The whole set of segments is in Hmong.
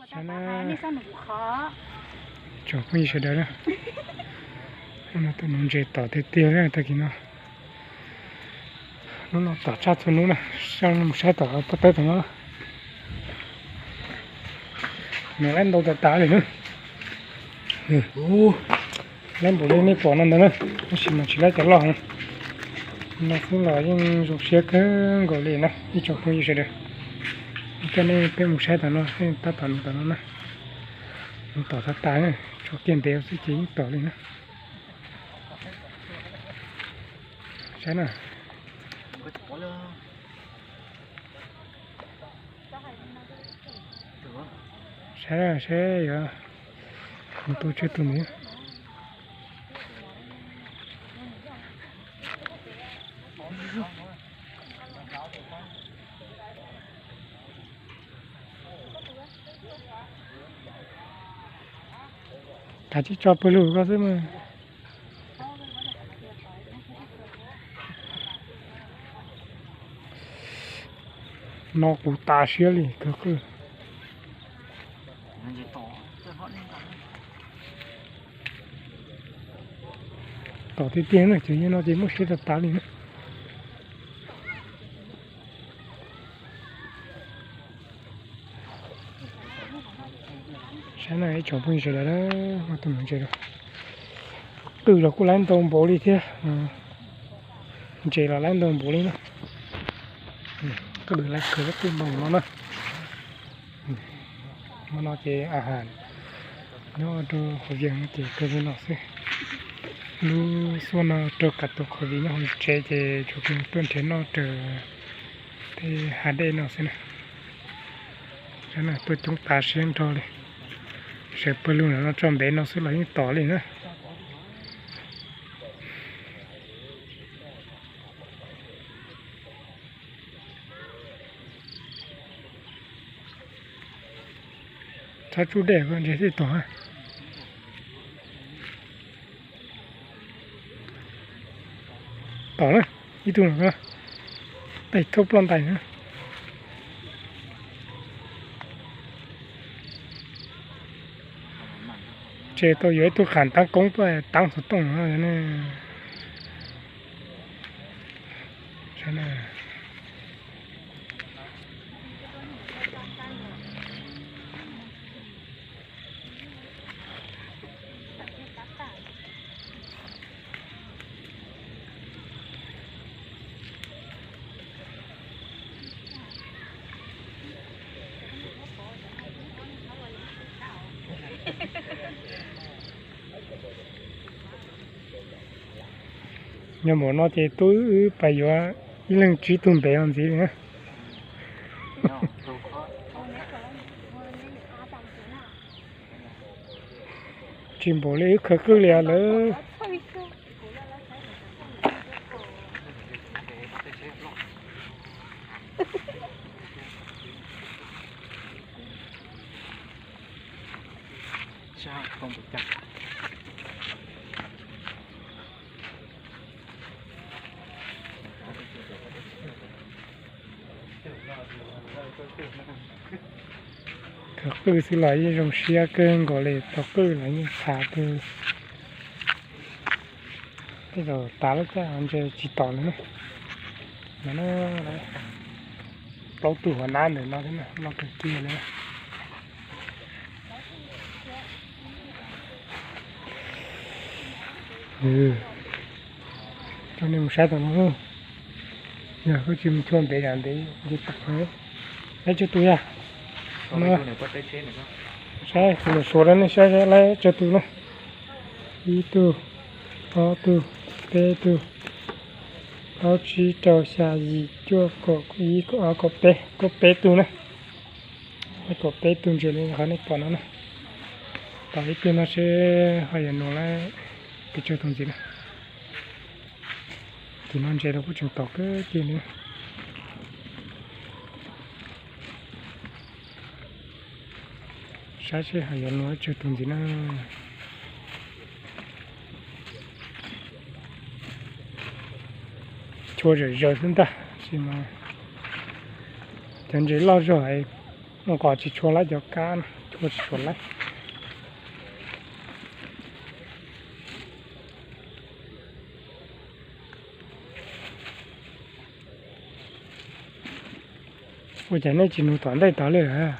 Saib na, tsoom phooj ywg sawv daws na, hnub no tuaj nuv ntses tom tiag tiag na tag kis no. Hnub no tom tshaj txhua hnub na, mus saib tom pob tawb tom no. Nws laib ntau tas tas li na. Laib npaum li nej pom no ntawd na, tab sis mas tsis laib cov loj heev. No xwb los yeej zoo siab kawg nkaus li na ib tsoom phooj ywg sawv daws. Coj nej peb mus saib tom no, tab tom nws tom no na. Nws tom tas tas na, tshuav kiag ntev xwb ces yeej tom li na. Saib na. Saib, saib yuav mus tua tsawg tus ntxiv. Kav tsij tso pawg lug koj xwb mas. No kuv tas siab li kawg. Tom tiag tiag na, cov nyob no ces muaj siab tas tas li na. Saib na ib tsoom phooj ywg sawv daws, muaj tus ntses los, qwj los kuj laib ntau npaum li thiab, ntses los laib ntau npaum li na. Qwj laib kawg, qwj npaum no na. Hmo no ces a has nyob rau qhov vias no ces kawg li no xwb. Lub xuaj no rau kav tus qhov vias nyob hauv tsev ces tsuas tuaj nrhiav noj raws tej hav dej no xwb na. Tuaj coob tas siab nrho li. Sawv pawg lug no tso ntev no xwb los yeej tom li na. Txhob tsuj dej, ntses thiaj tom. Tom na, ib tug no, peb thauj ploj ntais na. Ntshe tau yuav ib tug qham taab koob tuaj taab xov tooj no. Nyob npaum no ces tub wb pais yuav ib leeg tsib tug ntev los ntxiv li na. Tsis npaum li wb khawv qwj li lawm. Khawv qwj xwb los yeej zoo siab kawg nkaus li, tau qwj los yeej phav kawg. Tej zaum tas lawm caj ntses tsis tom lawm na. Plaub tug hauv nab ntawm no thiab, no kawg kiag li. Coj nej mus saib tom no. Yog koj tsis mus txhua ntev yam ntev nce tom. Laib tsawg tus yog? Saib kuv lawm suav rau nej saib, laib tsawg tus na. Ib tug, ob tug, peb tug, plaub tsib rau xya yim cuaj kaum ib kaum ob kaum peb, kaum peb tug na. Kaum peb tug ntses li qhov nej pom no na. Tom ib pliag no seb ho yuav nus laib pes tsawg tus ntxiv na. Tim no ntses los kuj tseem tom kawg kiag li. Saib seb ho yuav nus tsawg tus ntxiv na. Tshua zawm zaws xwb ntag, tab sis mas cov ntses loj zog es nqos tsis tshua lawm cov kab na. Tuaj tsis tshua laib. Ua cas nej tsis nug tom ntej tod li lawm?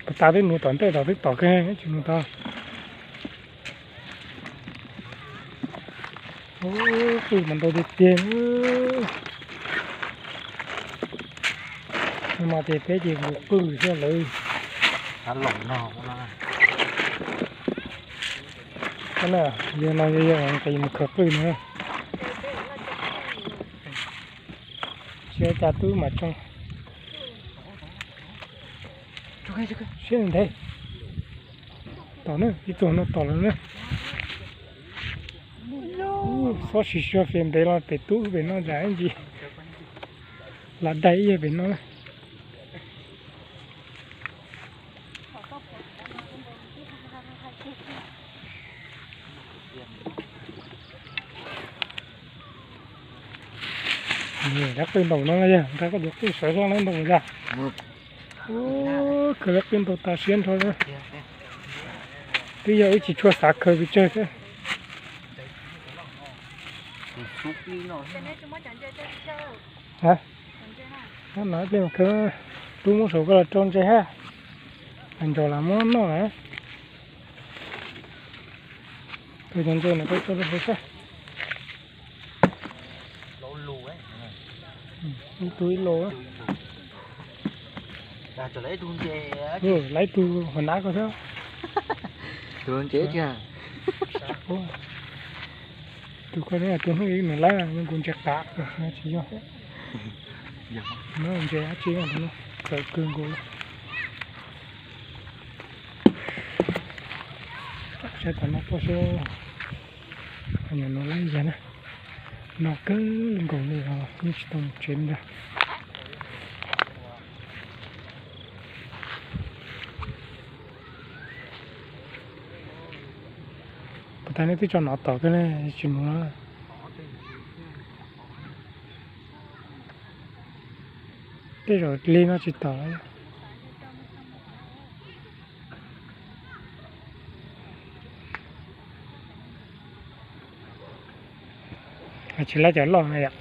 Puas tas twb nug tom ntej tod twb tom kawg tsis nug tod. Qwj mas ntau tiag tiag. Mas ces peb ces mus qwj thiab lawm. Yog no yog nqis mus khaws qwj no. Tsis ua cas twb mas tsoo. Siab ntev. Tom na, ib tug no tom lawm na. Xob sis sua fias ntev los pem tub pem no cas ib ntsis lam daig ib yam pem no na. Lawv qwj ntaus no yog nqa koj cov qwj sawv zoj na ntaus yog. Khaws lawv qwj ntaus tas siab nrho na. Twb yog wb tsis tshua xav khaws pes tsawg thiab. Nyob no ib pliag mas khaws, tub muab saum koj los rau ntses hab, nraus los muab noj na. Khaws cov ntses no koj tso rau hauv sab. Ib tug ib lo. Lawv ib tug hua nav koj thiab. Tus koj tus hnub ib nws lawv nws nkaus ntses qav tsis yog. Ntses dab tsi no txawv kawg nkaus li. Saib tom no tuaj seb, nyuam no lab yag na, no kawg nkaus li os, yeej tsis tau mus tsev li ntag. Puas tas nej twb tso nov tom kawg ne, tsis mus na. Tej zaum li no tsis tom lawm. Tsis lab cov loj na yom.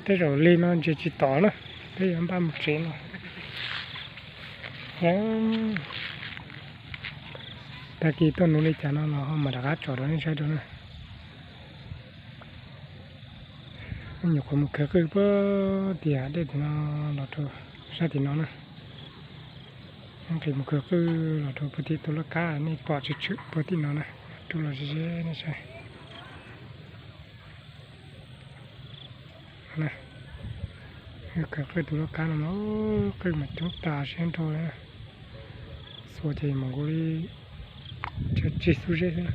Tej zaum li no ntses tsis tom na, peb yuav npaj mus tsev no. Tag kis tuaj nuv li cas no los ho mam rov qab tsom rau nej saib rau na. Nyuam qhuav mus khaws qwj puag tim hav dej tim no los rau sab tim no na. Nqis mus khaws qwj los rau puag tim tus laj kab nej pom tshwm tshwm puag tim no na, rub los ze ze nej saib. Khaws qwj tus laj kab no, qwj mas coob tas siab nrho li. Xuas ces mam nkaus li tsis xub zeb xwb.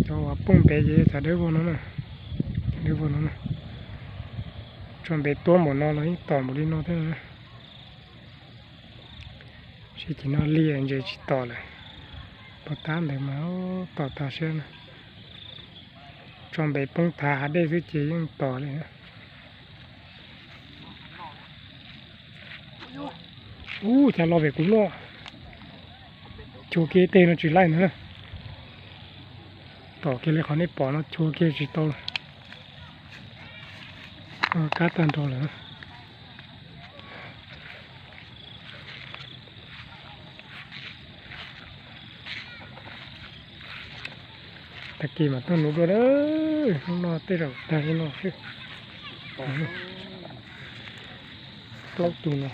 Cov uas poob npe ces yog cov dawb vog no na, dawb vog no na. Tso npe tuab npaum no los yeej tom npaum li no thiab na. Sib cim no liaj ntses tsis tom lawm, puag ta ntawd mas tom tas siab na. Tso npe poob thav hav dej xwb ces yeej tom li. Ub, cas los pem kuv no, chua kiag tej no tsis laij ntag na. Tom kiag li qhov nej pom no chua kiag tsis tau lawm. Kab tag nrho lawm. Tag kis mas tuaj nuv dua na, hnub no tej zaum tag li no xwb. Plaub tug no,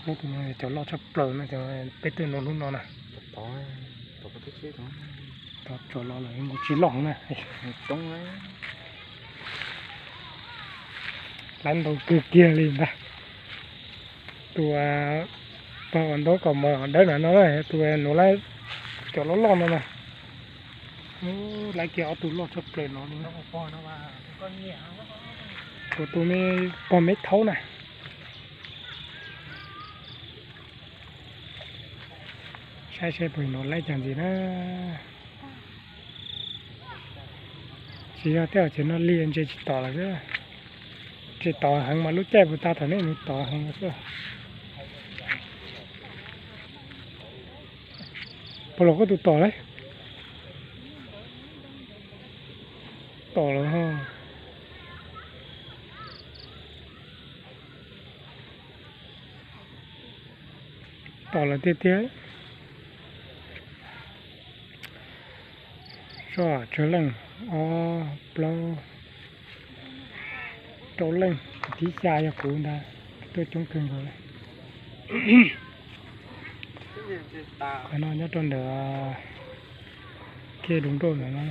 plaub tug no cov loj tshaj plaws no, peb tuaj nuv hnub no na. Tog tsuas los lawm mus tsis loj na. Laiv ntau kawg kiag li ntag. Tus pog uas ntaub kaus mom dawb no no, tus nuv laiv cov loj loj no na. Laiv kiag ob tug loj tshaj plaws no. Kuv tus me pog me thaub na. Saib seb puas nuv laiv cov ntxiv na. Tsis yog tej zaum ces no li ntses tsis tom lawm xwb. Tsis tom heev mas lub caij puag ta thaum nej mus tom heev xwb. Puas los koj tus tom lawm? Tom lawm ho. Tom lawm tiag tiag. Soj tsawg leej, ob plaub rau leej, tib xya yog kuv ntag, tuaj coob kawg nkaus li. Qhov no nyob rau ntawm kiag du nroj ntawm no.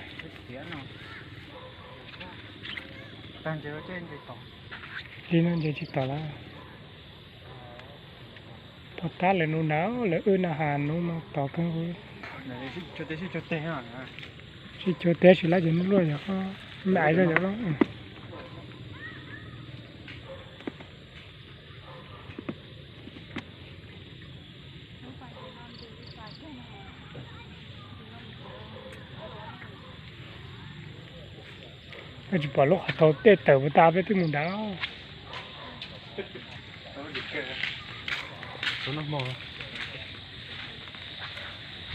Li no ntses tsis tom lawm. Pog tab lawv nuv na, lawv wb na has nuv mas tom kawg nkaus. Sib cuag teb sib lab ces nub luaj yog me aiv zoj yog loj. Peb tsis pom lub qhov tau tej tawm puas tas peb twb mus nrad.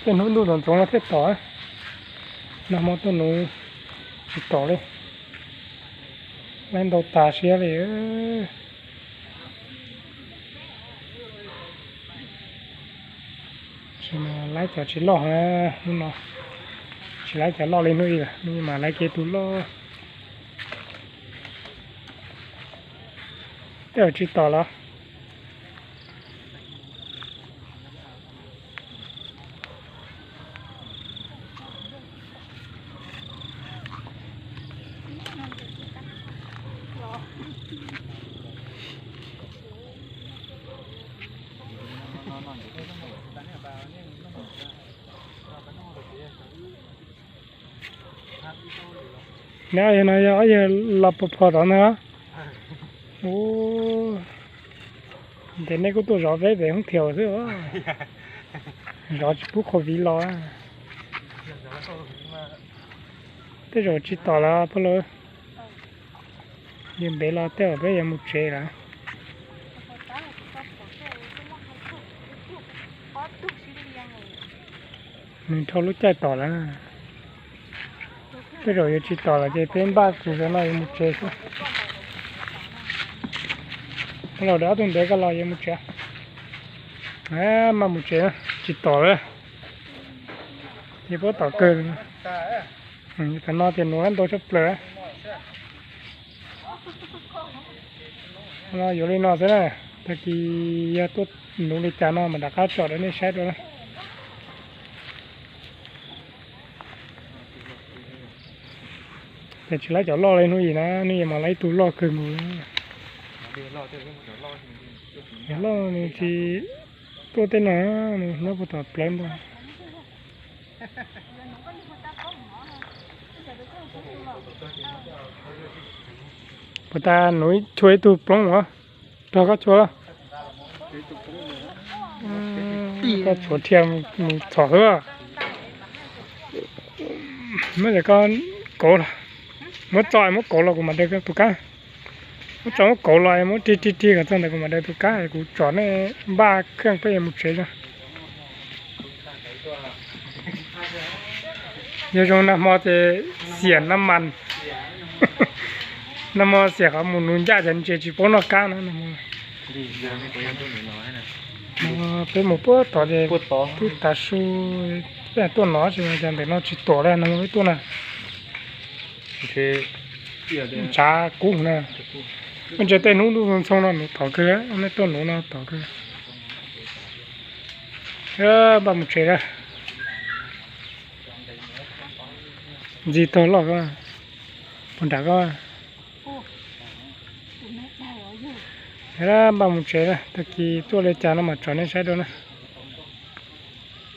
Tej hnub ntuj ntxoov ntxoov no thiaj tom. Nag hmo tuaj nuv tsis tom li. Laiv ntau tas siab li. Laiv cov tsis loj na, hnub no tsis laiv cov loj li hnub ib lawm, hnub ib mas laiv kiag tus loj. Tej zaum tsis tom los. Neb, yog no yog ob yawg los pos phom tod ntag. Ntev nej kuj tuaj zov peb pem hoob thiaus xwb. Zov tsis pub qhov viv los. Tej zaum tsis tom lawm pog lawm. Yog ntev los tej zaum peb yuav mus tsev lawm. Nws dhau lub caij tom lawm. Tej zaum yuav tsis tom lawm ces peb npaj tus zov no yuav mus tsev xwb. Los dawm ob tug ntev koj los yuav mus tsev. Maj mus tsev, tsis tom lawm. Ces puab tom kawg. Tam no ces nuv ntau tshaj plaws. No yuav li no xwb na, tag kis yog tuaj nuv li cas no mas rov qab tsom rau nej saib dua na. Ces tsis laiv cov loj li hnub ib na, hnub ib mas laiv ib tug loj kawg nkaus. Cov loj nws tsis tuaj tej no, nws nyob puag tom plawv ntag. Puas tas nuv ib chua ib tug ploov os, rog koj chua. Koj tshuav dhia mus txhom xwb. Muab koj kauv los, muab tso muab kauv los kuv mam daws tus kab. Muab tso muab kauv los muab rig rig rig kom txog ntawd kuv mam daws tus kab, kuv tsom nej npaj kheej peb yuav mus tsev os. Yog zoo nag hmo ces xiam naj mas, nag hmo xiam qhov mus nuv ncaj ces ntses tsis paub noj kab na. Peb mus puag tod ces twb tav su, peb tuaj no tsis, cas ntawm no tsis tom li, nag hmo peb tuaj na. Ntshav kub na. Ntses tej hnub ntuj ntxhoo no nuv tom kawg, nej tuaj nuv no tom kawg. Npaj mus tsev lawm. Ntxig tog loj ko, puag nram ko. Npaj mus tsev na, tag kis tuaj li cas no mam tsom nej saib dua na.